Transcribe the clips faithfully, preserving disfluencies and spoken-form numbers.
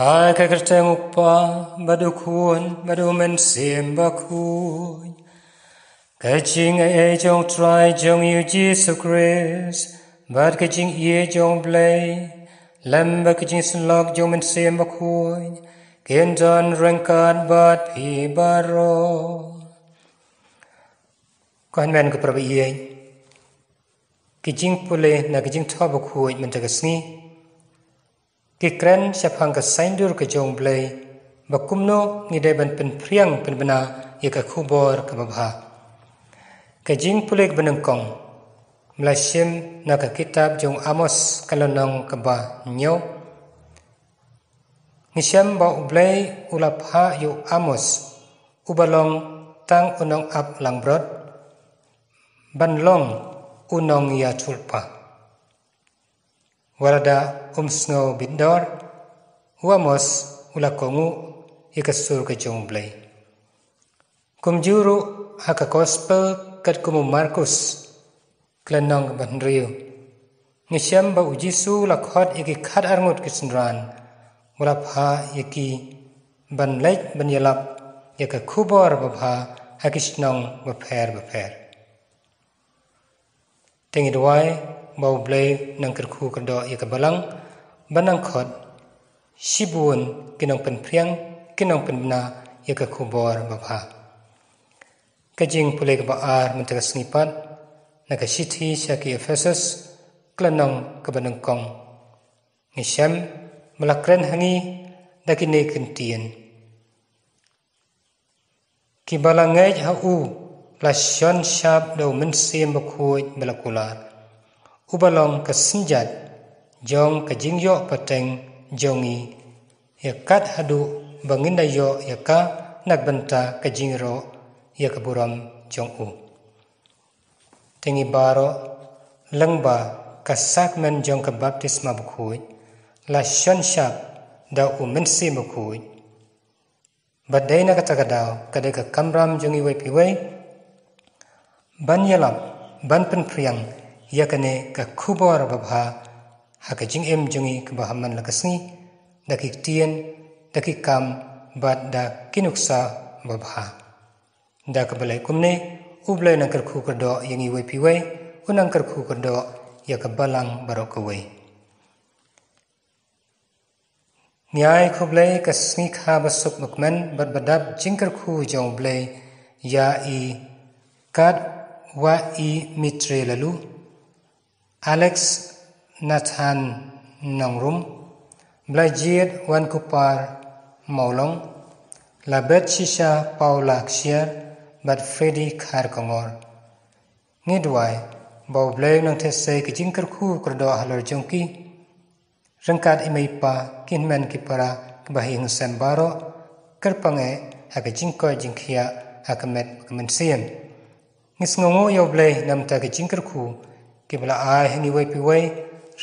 Ha ka kyrteng u Kpa, bad u Khun, bad u Mynsiem Bakhuid. Ka jingaiei jong u Trai jong ngi u Jisu Khrist, bad ka jingïeit jong u Blei, lem bad ka jingïasyllok jong u Mynsiem Bakhuid, kin don ryngkat bad phi baroh. Ko hynmen ko para baieit, ki jingpule na ki jingthoh bakhuid mynta ka sngi ki kren shaphang ka saiñdur ka jong u Blei, ba kumno ngi dei ban pynphriang pynbna ïa ka khubor kaba bha. Ka jingpule kaba nyngkong, mla shim na ka kitab jong u Amos, ka lynnong kaba hynñiew. Ngi shem ba u Blei u la phah ïa u Amos, uba long tang u nongap langbrot, ban long u nongïathuhlypa. Wat lada um sngew bit dor, u Amos u la kohnguh ïa ka sur ka jong u Blei. Kumjuh ruh ha ka Gospel katkum u Markus, ka lynnong kaba hynriew, ngi shem ba u Jisu u la khot ïa ki khatar ngut ki synran, u la phah ïa ki ban leit ban ïalap ïa ka khubor babha ha ki shnong bapher bapher. Te ngi duwai ba u Blei un nang kyrkhu kyrdoh ïa ka balang, ban nang khot shibun ki nongpynphriang, ki nongpynbna ïa ka khubor babha. Ka jingpule kaba ar mynta ka sngi pat, na ka shithi sha ki Ephesos, ka lynnong kaba nyngkong. Ngi shem ba la kren ha ngi da kine ki ktien: Kiba la ngeit ha u la shon shap da u Mynsiem Bakhuid ba la kular, uba long ka synjat jong ka jingïoh pateng jong ngi, ïa kat haduh ba ngin da ïoh ïa ka na ka bynta ka jingïaroh ïa ka burom jong u. Te ngi baroh, lyngba ka sakramen jong ka baptisma bakhuid, la shon shap da u Mynsiem Bakhuid. Bad dei na kata ka daw, ka dei ka kamram jong ngi iwei pa iwei ban ïalap, ban pynphriang ïa kane ka khubor babha ha ka jingim jong ngi kaba ha man la ka sngi, da ki ktien, da ki kam, bad da ki nuksa babha. Da kaba leh kumne, u Blei un nang kyrkhu kyrdoh ïa ngi iwei pa iwei, un nang kyrkhu kyrdoh ïa ka balang baroh kawei. Ngi ai khublei ka sngi kha ba suk ba kmen bad ba dap jingkyrkhu jong u Blei ïa i Kat Wa i Mitre Lalu, Alex Nathan Nongrum, Blaijied Wankupar Mawlong, Labet Shisha Paula Kshiar, bad Freddy Kharkongor. Ngi duwai ba u Blei un nang theh sei ka jingkyrkhu kyrdoh halor jong ki, ryngkat i mei i pa, ki hynmen ki para, kiba ha ïing ha sem baroh, kyrpang eh ha ka jingkoit jingkhiah ha ka met ka mynsiem. Ngi sngewnguh ïa u Blei namar ka jingkyrkhu kiba la ai ha ngi iwei pa iwei,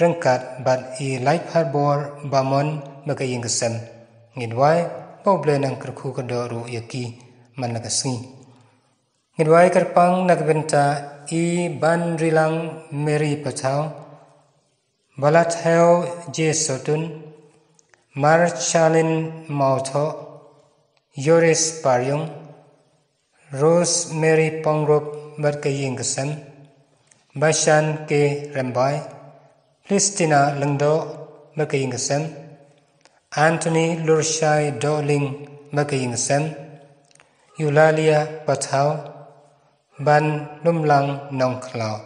ryngkat bad i Laitpharbor Bamon bad ka ïing ka sem. Ngi duwai ba u Blei un nang kyrkhu kyrdoh ruh ïa ki man la ka sngi. Ngi duwai kyrpang na ka bynta i Banrilang Mary Pathaw, Balatheo J Sotun, Marchalin Mawthoh, Yoris Pariong, Rosemary Pongrup bad ka ïing ka sem, Bashan K Rembai, Christina Lyngdoh bad ka ïing ka sem, Anthony Lurshai Dohling bad ka ïing ka sem, Eulalia Pathaw, Banlumlang Nongkhlaw,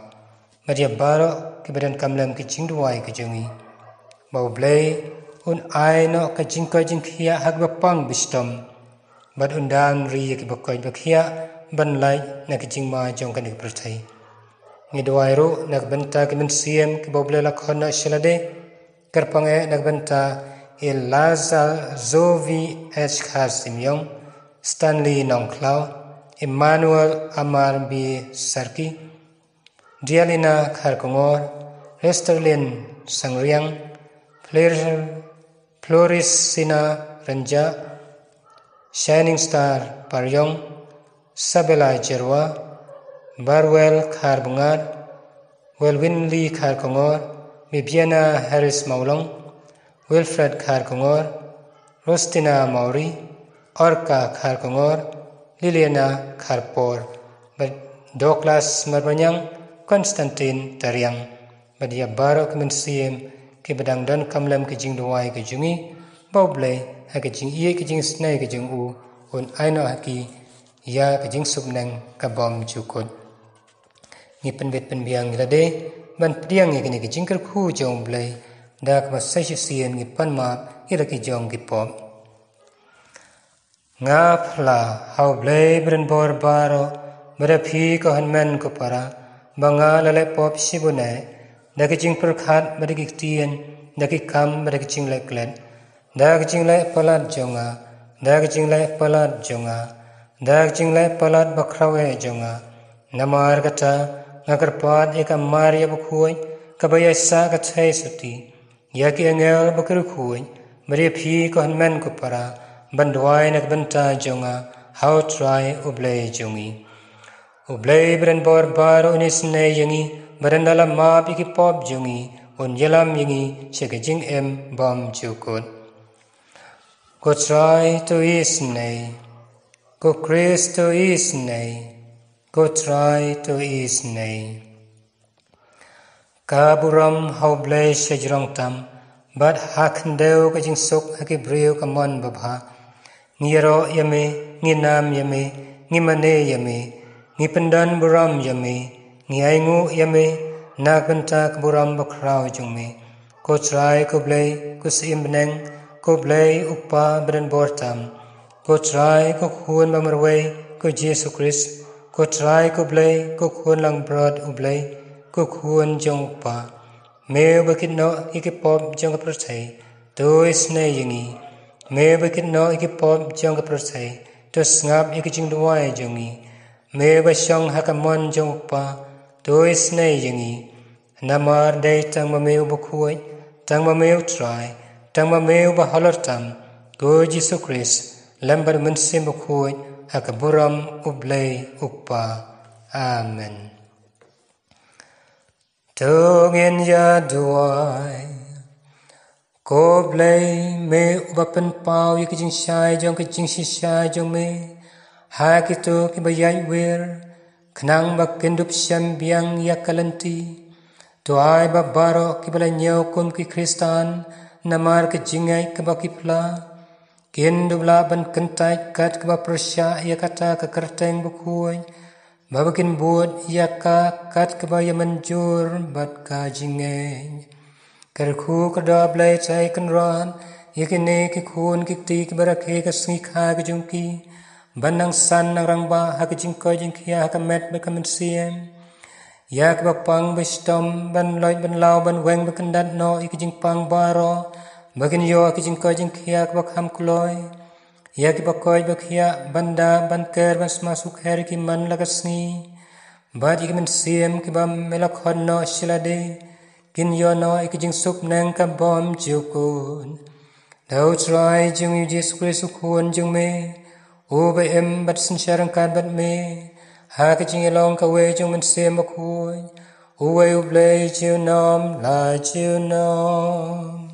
bad ïa baroh kiba donkam lem ki jingduwai ka jong ngi. Ba u Blei un ai noh ka jingkoit jingkhiah ha kiba pang ba shitom, bad un da ri ïa kiba koit ba khiah ban lait na ka jingma jong kane ka pyrthei. Ngi duwai ruh na ka bynta ki mynsiem kiba u Blei la khot noh sha lade, kyrpang eh na ka bynta i Lazar Zovi H Kharsymiong, Stanley Nongkhlaw, Emmanuel Amar B Sarki, Dialina Kharkongor, Resterlin Sangriang, Flor-, Florisina Renja, Shining Star Pariong, Sabela Jerwa, Barwel Kharbungar, Welwinli Kharkongor, Bibiana Harris Mawlong, Wilfred Kharkongor, Rostina Mauri, Orka Kharkongor, Liliana Kharpor, bad Douglas Marbaniang, Constantine Tariang, bad ïa baroh ki mynsiem kiba dang donkam lem ka jingduwai ka jong ngi, ba U Blei ha ka jingïeit ka jingisnei ka jong u un ai noh ha ki ïa ka jingsuk neng ka bymjukut. Ngi pynbit pynbiang ïa lade ban pdiang ïa kane ka jingkyrkhu jong U Blei, da kaba sa shisien ngi pan map ïa la ki jong ki pop. Nga phla ha U Blei ba donbor baroh, ba da phi ko hynmen ko para, ba nga la leh pop shibun eh, da ki jingpyrkhat bad da ki ktien, da ki kam bad da ki jingleh klet, da ki jingleh palat jong nga, da ki jingleh palat jong nga, da ki jingleh palat bakhraw eh jong nga. Namar kata nga kyrpad ïa ka Maria bakhuid, kaba ïaisah ka theisotti, ïa ki angel bad ki riewkhuid, bad ïa phi ko hynmen ko para, ban duwai na ka bynta jong nga ha U Trai U Blei jong ngi. U Blei ba donbor baroh un isnei ïa ngi, bad ynda la map ïa ki pop jong ngi, un ïalam ïa ngi sha ka jingim bymjukut. Ko Trai to isnei, ko Khrist to isnei, ko Trai to isnei. Ka burom ha U Blei shajrong tam, bad ha khyndew ka jingsuk ha ki briew ka mon babha. Ngi ïaroh ïa me, ngi nam ïa me, ngi mane ïa me, ngi pyndon burom ïa me, ngi ainguh ïa me na ka bynta ka burom bakhraw jong me. Ko Trai ko Blei, ko Syiem bneng, ko Blei U Kpa ba donbor tam. Ko Trai ko Khun ba marwei, ko Jisu Khrist, ko Trai ko Blei, ko Khun langbrot U Blei, ko Khun jong U Kpa. Me uba kit noh ïa ki pop jong ka pyrthei, to isnei ïa ngi. Me uba kit noh ïa ki pop jong ka pyrthei, to sngap ïa ki jingduwai jong ngi. Me uba shong ha ka mon jong U Kpa, to isnei ïa ngi. Namar dei tang ma me uba khuid, tang ma me U Trai, tang ma me uba halor tam, ko Jisu Khrist, lem bad U Mynsiem Bakhuid, ha ka burom U Blei U Kpa. Amen. To ngin ïa duwai. Ko Blei, me uba pynpaw ïa ka jingshai jong ka jingshisha jong me ha kito kiba ïaid wir, khnang ba kin dup shem biang ïa ka lynti. To ai ba baroh kiba la ñiew kum ki Khristan namar ka jingngeit kaba ki phla, kin dup lah ban kyntait kat kaba pyrshah ïa kata ka kyrteng bakhuid, ba ba kin bud ïa ka kat kaba ïa mynjur bad ka jingngeit. Kyrkhu kyrdoh Blei Trai Kynrad ïa kine ki khun ki kti kiba rakhe ka sngi kha ka jong ki, ban nang san nang rangbah ha ka jingkoit jingkhiah ha ka met bad ka mynsiem. Ïa kiba pang ba shitom ban loit ban law ban weng ba kyndat noh ïa ki jingpang baroh, ba kin ïoh ïa ki jingkoit jingkhiah kiba kham kloi. Ïa kiba koit ba khiah ban da ban ker ban sma sukher ïa ki man la ka sngi, bad ïa ki mynsiem kiba me la khot noh sha lade, kin ïoh noh ïa ki jingsuk neng ka bymjukut. Da U Trai jong ngi U Jisu Khrist U Khun jong me, uba im bad synshar ryngkat bad me ha ka jingïalong kawei jong U Mynsiem Bakhuid, uwei U Blei junom la junom.